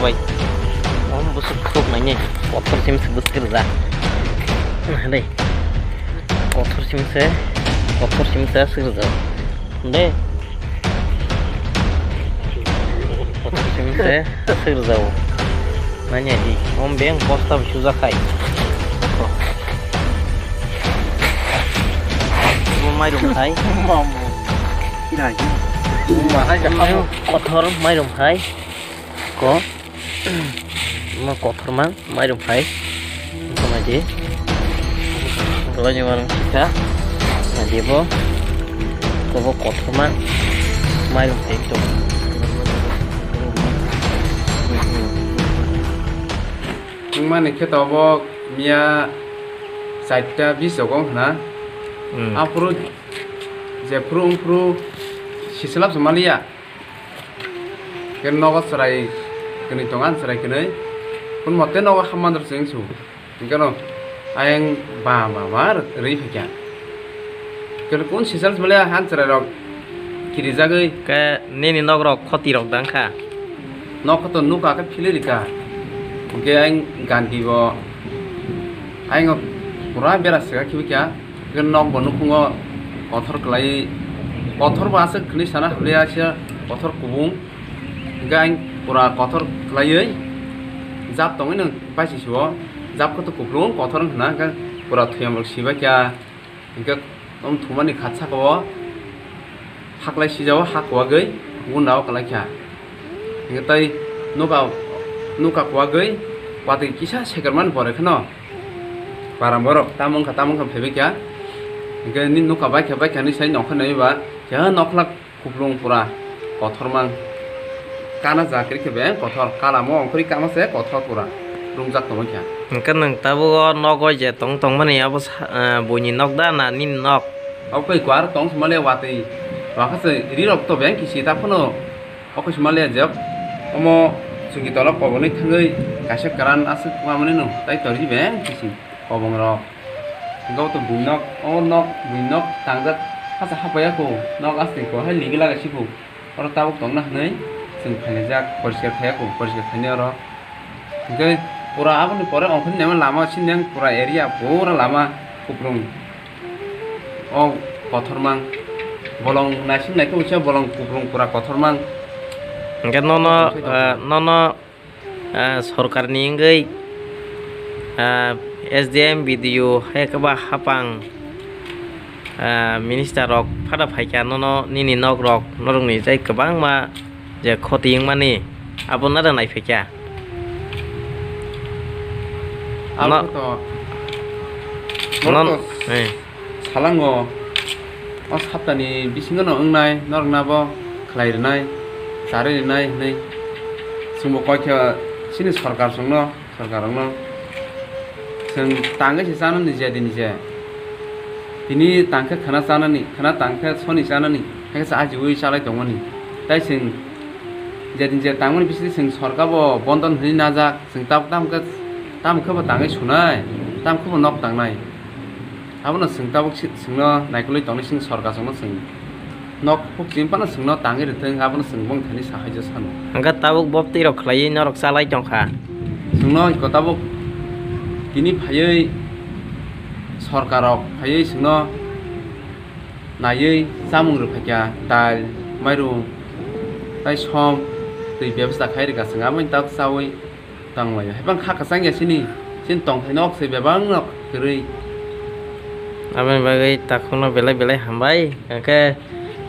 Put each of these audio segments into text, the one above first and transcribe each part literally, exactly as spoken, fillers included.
Bai. Om busuk khuk nai ni. Kothor sim se busuk rwjak. Dei. Kothor sim se, kothor sim se sik rwjak. Dei. Kothor sim se sik rwjak. Nai ni di. Om beng bosta bi sujak khai. Bo mairum khai. Mamu. Ina. Mamu. Kothor mairum khai. Ko. Mo kothor mang, mairum phai. Ko ma di. Ko ni mang kisa. Na di bo. Ko bo kothor mang, mairum phai to. Wngmani khe to bo miya chaita bis rogo wng khna. Hmm. Aphuru jephuru wngphuru sislap se maliya. Khe nogo chwrai kwnwi tongo, ang chwrai kwnwi. Kun mote nogo hamman rw chwng su. Hwnkhe no ayang ba ba ba rw-, rwi phaikha. Khe kun sisal se maliya, ang chwrai rok kirijagwi. Khe nini nok rok khoti rok dang kha? Nok to nuka khe philwi rikha. Hwnkhe ayang ganti bo ayang pura bera sega khibi kha. Hwnkhe nok bo nukhungo kothor kwlaiwi, kothor bo aswk hwnwi sana hamliya, se kothor kubung. Hwnkhe ang pura kothor kwlaiwi jab tongwi nw paisisio, jab khe to kupulung kothor wng khna, hwnkhe pura thwiyamu rok sibai kha. Hwnkhe tong thumani khat saka o haklai sijao ha kuwagwi gunda o kwlai kha. Hwnkhe tei nuka, nuka kuwagwi watwi kisa sekermani pore kheno para borok tamo wngkha, tamo wngkha phaibai kha. Hwnkhe nini nuka baikha, baikha hinwi sai nongkhor naiwi ba keha nokhlak kupulung pura kothor mang. Kana jakri khe beng kothor, kalamo ongkhorwi kama se kothor pura rungjak tongwi kha. Hwnkhe nwng tabuk o nogo je tong tongmani abo sa-, ah, buini nok da na nini nok? Abo khe kwar tong sima le watwi wakha se ri rok to beng kisi ta phano. Oko sima le jok omo chwngki tolok kobonwi thangwi kaisa kwran aswk ma mani no tai torji beng kisi kobong rok. Hwnkhe o to buini nok, o nok buini nok tangjak hasa hapaiya kho, nok aswk kho hai ligi laga si kho. Oro tabuk tongna hwnwi chwng phainajak, poriskar khaiya kho, poriskar khainai oro. Hwnkhe pura aboni pore ongkhorni naima lama sindeng pura area pura lama kupulung. O kothormang. Bolong naising naikhe usia bolong kupulung pura kothormang. Hwnkhe nono, Tongthai tongthai. Ah, nono, ah, sorkarni wngwi, ah, S D M, B D O hai khe ba hapang, ah, minister rok phada phaikha nono nini nok rok norokni tei kwbangma je khoti wngmani abo nada naiphaikha. Abo no-, to, no-, norok to eh. Salango o saptani bisingo no wngnai norokno abo khlai rwnai, charwi rwnai hwnwi chwngbo koi khe chini sorkar chwngno, sorkar rokno chwng tangwi se chanani je dini je tini tangkhe khwna chanani, khwna tangkhe soni chanani, hakhe se ajiui chalai tongmani. Tai chwng je dini je tangmani bisingtwi chwng sorkar bo bondon hwnwi najak, chwng tabuk tamo khe, tamo khe bo tangwi sunai, tamo khe bo nok tangnai. Abono chwng tabuk si-, chwngno naikolwi tongnai chwng sorkar chwngno chwng nok huk chini phano chwngno tangwi rwthwng, abono chwng bongthani sahaijyo sano. Hwnkhe tabuk boptwi rok khlaiwi norok chalai tongkha. Chwngno iko tabuk tini phaiwi sorkar rok phaiwi chwngno naiwi chamung rwphaikha, dal, mairum, tai som, twi bebasta khai rwkha chwng, aboni tabuk chawi. Tanglaio. Hai bang kha kwchang ya sini. Sini tongthai nok se bebak nok kwrwi. Aboni bagwi takhukno belai belai hambai. Hwnkhe,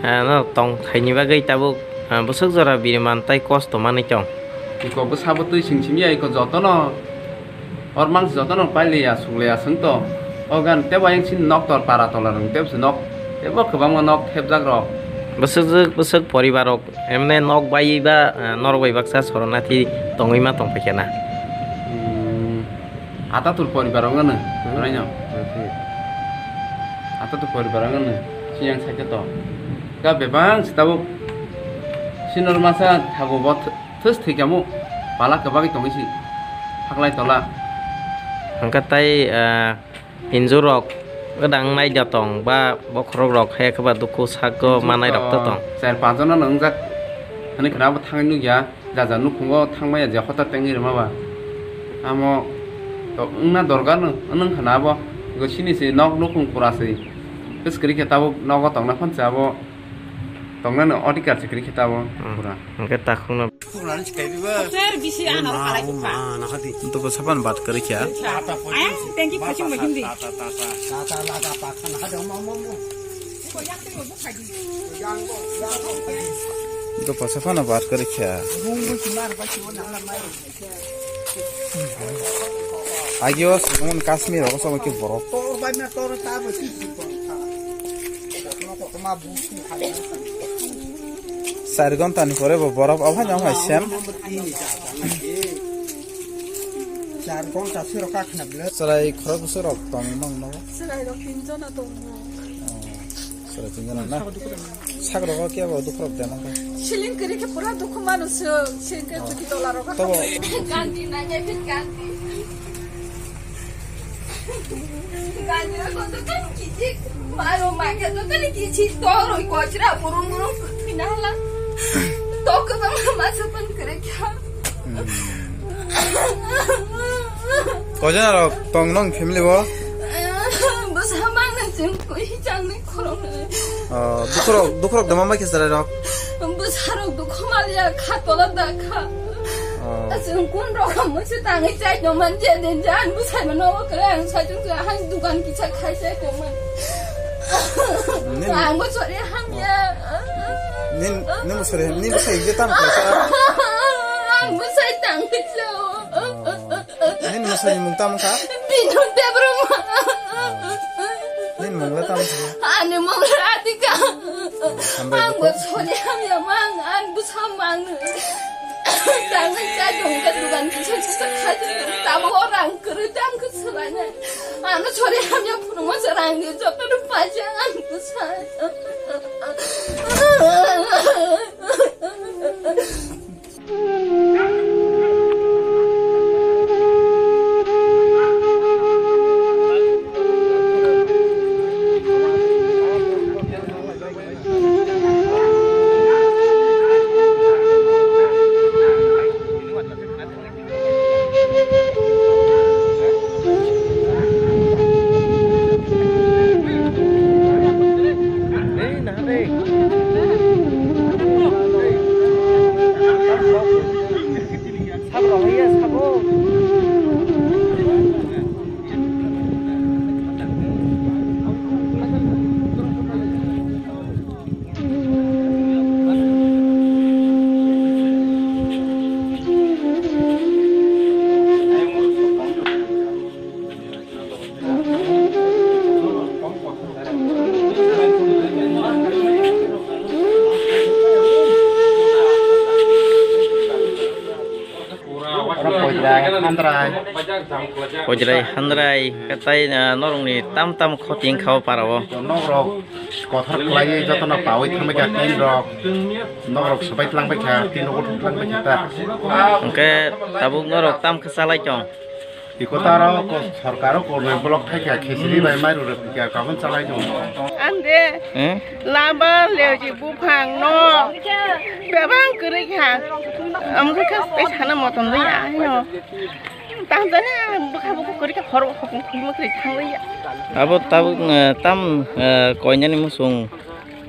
ah, no tongthaini bagwi tabuk, ah, bwswk jora biriman tai kosto manwi tong. Iko bwsabo twi sing simi ya iko jotono. Hor mangsi jotono pailiya sukliya swng to. O gan tebo ayang sini nok tor para tola rwng tebse nok. Tebo kwbangma nok thepjak rok. Bwswk bwswk poribar rok. Emne nok bai ba, eh, norok bai baksa Soronati tongwi ma tong paikha na. Hmm, Atatur poribar wngno, hmm, raino. Hmm. Atatur poribar wngno, siyang saikhe to. Ga bebang si tabuk. Sinor masa thago bo th-, thus thwikhamu. Pala kwbagwi tongwi si. Haklai tola. Hwnkhe tai, eh, Injurok gwdang naida tong ba bokhorok rok hai khe ba dukhu sago manai rok to tong. Char panch jona no wngjak. Ani khna bo thangwi nukya. Jaja nukhungo thangmaya je hota tengwi rwma ba. Amo to wngna dorgar no, wng kha na abo. Go sini se nok nukhung pura se. Kwskwrwi khe tabuk nogo tongna phan se abo. Tongnani odhikar se kwrwi khe tabuk pura. Hwnkhe takhukno. Ser bisi ano kalai kha. Dobo sapan bat kwrwi kha. Ayang tengki khachung ba hindi. Dobo sapan bat kwrwi kha. Agio sumon Kashmir rogo sobo khe borok. Char ghonta ni pore bo borok obo haino hai sem. Chwrai khorok bwswk rok tong nong no. Chwrai rok tin jona tongo. Chwrai tin jona na. Sak rogo kebo dukhu rok de nang kha. Siling kwrwi khe pura dukhu mano se, siling khe chuki tola rogo. Tobo. Ganti na, ya phi ganti. Ganti na koto kan kichik. Maro maka to kan kichik toro kochra burung burung pinala. To ko bang masa pan kwrwi kha. Kojan rok tong nong family bo? Bwsa mangna chwng koi changnai khoroknwi. Oh, dukhorok, dukhorok dama mai khe chwrai rok. Bwsarok dukhu maliya kha tola da kha. Oh. Chwng kun rok mo se tangwi chai tong man je den jan bwsai mano kre ang sai chung hai dukan kisa khai chai tong man. Nin- Ang bo chori hamya. Nin, nin bo chori ham, nin bo sai je tam khlai sa. Ang bwsai tangwi chao. Nini mwsai ni mung tamo kha? Binu Debbarma. Nini mung le tamo kha? Ani mung Radhika. Hambai ang bo soni hamya mang, ang bwsa mang. Tangwi chai dong ka dugan kisa kisa khai tamo rang kwrwi tang kha swlai nai. Ano soni hamya phunukma se rang ni joto no paisa ang bwsa. Oro Pojrai Handrai. Pojrai Handrai, katai, ah, norokni tam tam khoti wngkha o para o. Nokrok kothor khlaiwi jotono paui thangbai kha tin rok. Nokrok swbai tlang bai kha, tin rok uthuk tlang bai kha ta. Hwnkhe tabuk norok tam khe chalai tong? Ikotaro ko sorkaro kormoi block thaikha, khichiri bai mairu rwpikha, kabun chalai tongo. Ande, hmm? Lama leoji buphang no bebang kwrwi kha. Amrwkha tei sana motom dei ayo. Tanjani bwkha bwkha kwrwi kha, hor hopung khulma kwrwi thangwi ya. Abo tabuk, eh, tam, eh, koinani musung.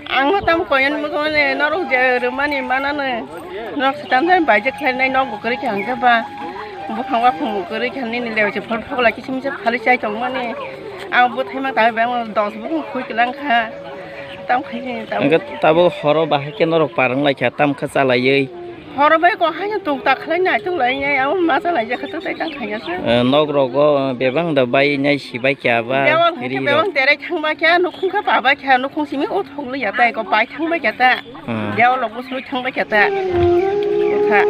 Ang no tamo koyan muchungmani norok je rwmani manano. Norok se tamjani baijak khlainai nok bo kwrwi kha hwnkhe ba. Buphang waphang bo kwrwi kha nini leochi phol phogla kisim se phali chai tongmani. Ang bwthai ma tangwi bai ang dos bukung khui kwlang kha. Tam khai tam. Hwnkhe tabuk horo bahai khe norok par wng lai kha tam kha chalaiwi. Horo bai kok haino tuk tak khlai nai tuk lai nai abo ma cha lai jakha tuk tai tang khaina se. Eh, nok rogo, eh, bebang da bai nai si bai kya ba. Dewal hwnkhe ri bebang rok. Terai thang ba kya nukhung kha pa ba kya nukhung simi o thok li ya tai ko pai thang ba kya ta. Hmm. Dewal rok bo sui thang ba kya ta. Kha.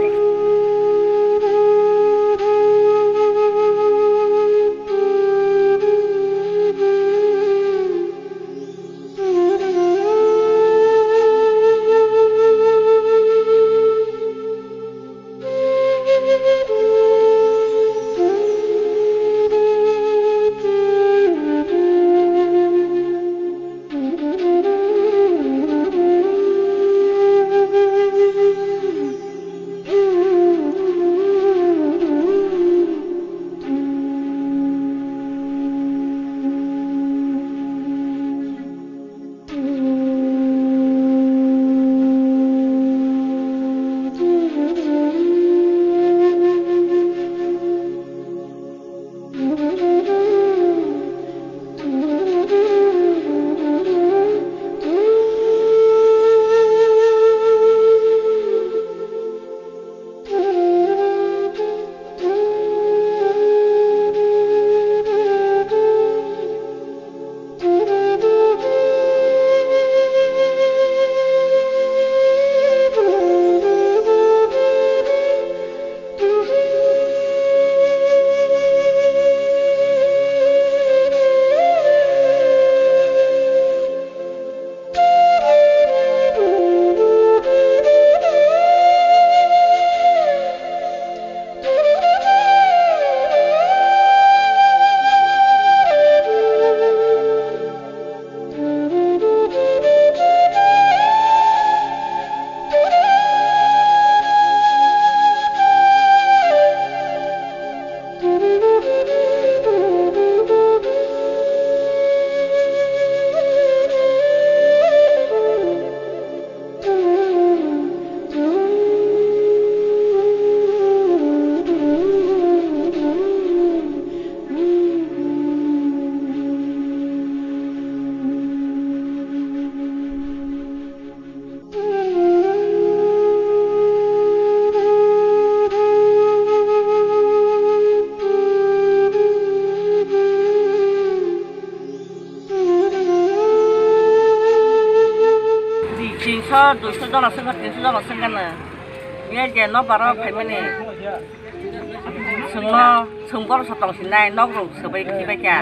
Duiso jona swngkha, tinso jona swngkha no. Ye je no baro phaimani. Chwngno, chwng borok se tong sinai, nok rok swbai khibai kha.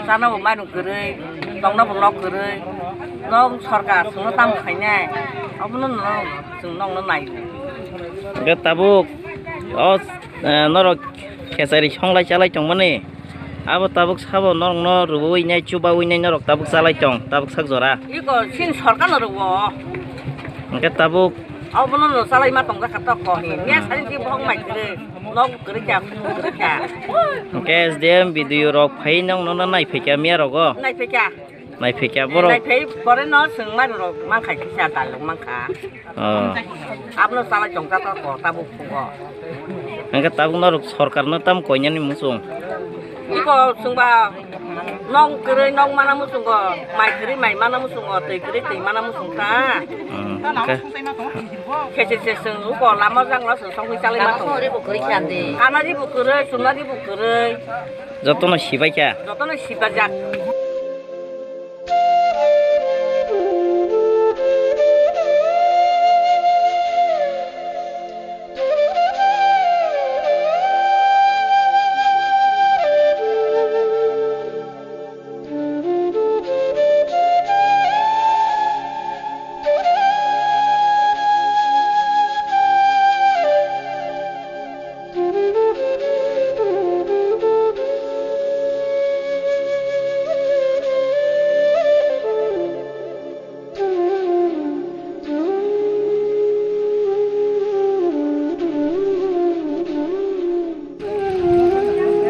Chana bo mairum kwrwi, tongna bo nok kwrwi. Nok sorkar chwngno tamo khainai. Abono no chwng nokno nai. Hwnkhe tabuk o, eh, norok khesari songlai chalai tongmani. Abo tabuk sabo norokno rwui nai, chubaui nai norok tabuk chalai tong, tabuk sak jora. Iko sin sorkar no rwo. Hwnkhe tabuk. Abono no chalai ma tong jakha to ko hi. Miya sari si bohong mai kre. Nok kre kya, kre kya. Hwnkhe S D M B D O rok phai nong no nai phai kya miya rogo. Nai phai kya. Nai phai kya borok. Nai phai pore no swng mai rok man khai kisa dal rok man kha. Oh. Abno chalai tong jakha to ko tabuk ko. Hwnkhe tabuk norok sorkarno tam koinani muchung? Iko chwngba nok kwrwi nok mana muchungo, mai kwrwi mai mana muchungo, twi kwrwi twi mana muchung ta. Hmm, hwnkhe. Khesi se chwng uko lama jangla se songwi chalai ma tongo. Kanadi bo kwrwi, chunadi bo kwrwi. Jotono sibai kha? Jotono sibajak.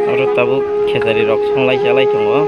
Oro tabuk khejari rok songlai chalai tongo.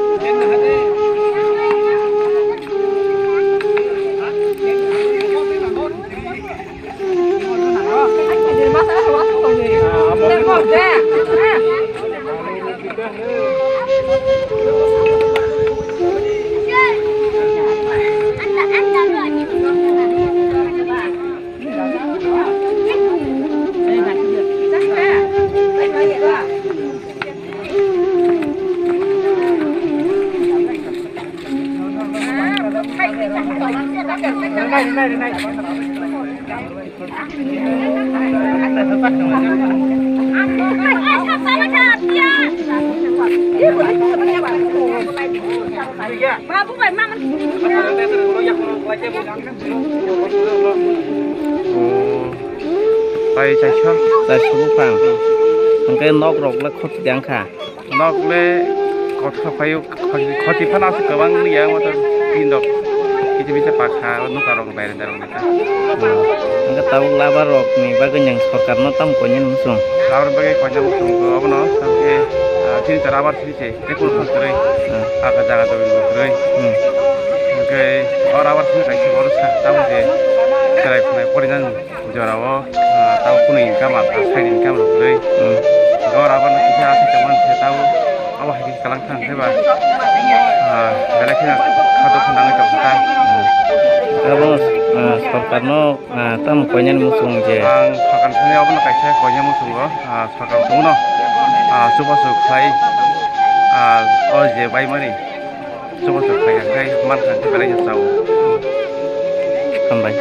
Pai chaisa. Chaisa buphang. Hwnkhe nok rok le khoti de wngkha. Nok le kothok phaio, khoti phano aswk kwbang wngya, motor tin rok kisa misa pakha, nuka rok bairenda rok neta. Hwnkhe tabuk labar rok ni bagwi nang sorkar no tamo koinani muchung? Labar bagwi koina muchung obono, tamkhe, ah, chini to rubber sini se, tei kunu phang kwrwi, ah, jaga jaga jomin bo kwrwi. Hmm. Hwnkhe o rubber sini kaisa oro sa, tamo je chwrai khwnai porinani. Jorao, ah, tamo kunu income, ah, side income rok kwrwi. Hmm. Gor aboni kisa aswk tongmani se tamo, abo hai khe kalang thang khe ba, ah, belai kheno khadok nangwi tong kha ta. Hmm. Abo, ah, sorkarno, ah, tamo koinani muchung je. Ang sorkar thani abono kaisa koinani muchungo, ah, sorkar tongno, ah, chubachu khlai, ah, o je baimani. Chubachu khlai kha khe man kha khe belai khe chao. Hambai.